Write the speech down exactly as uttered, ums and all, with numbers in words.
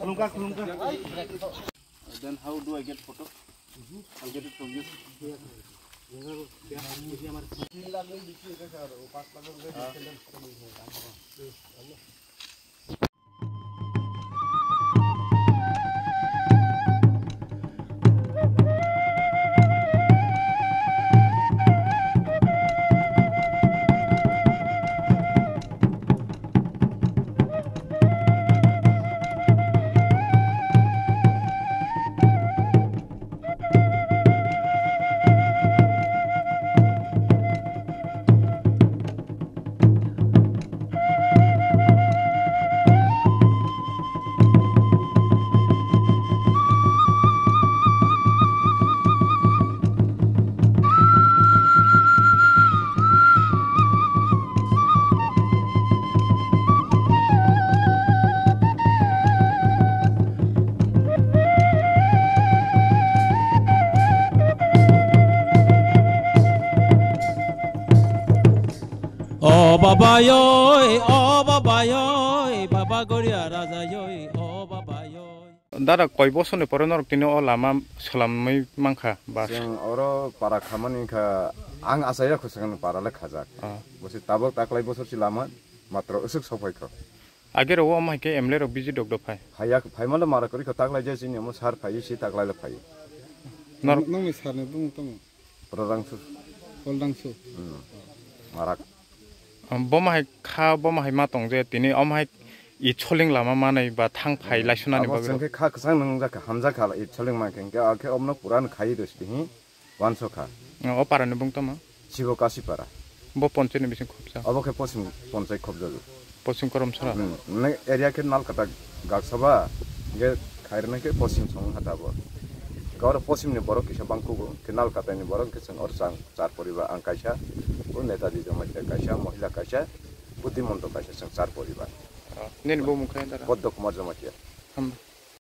Khulumkha, khulumkha. Then how do I get photo? I'll get it from you. O baba yoi, o baba yoi, baba Goria raja yoi, o baba yoi. Dada, koi bosor ni pore norok tini o lama swlamwi mankha ba? Chwng oro para khamani wngkha, ang achai ya khwsang para le khajak. Ah. Bosi tabok taklai bosor si lama matro usuk sopai kho. Age ro o mai khe M L A rok bisi dok dok phai. Phaiya, phaimano mara kwrwi kho, taklai je chini omo sar phai si taklai le phai. Nor- Nongni sir ni bumung tamo? Prorangsu. Prorangsu. Hmm. Marak. Bo mahai kha, bo mahai ma tong je tini o mahai i choling lama manai ba thang phai lai sunani abo bagwi. Chwng khe kha kwchang nung jakha, hamjakha i choling ma khe, hwnkhe akhe omno puran khai rw sidi hi. Wansokha. O para ni bung tamo? Sibo Kasipara. Bo ponchai ni bising khobja. Abo khe Posim ponchai khobjago. Posim Koromsora. Hmm. Ne area khe Nalkata Gaksaba, ge khairna khe Posim song hata bo. Khe oro Posim ni borok kisa bangkugo, khe Nalkata ni borok khe chwng or chang char poriba ang kaisa, o Netaji Jamatia kaisa, Mohila kaisa, Buddhimonto kaisa chwng char poriba. Nini bo mung khe dara? Poddo Kumar Jamatia. Hamba.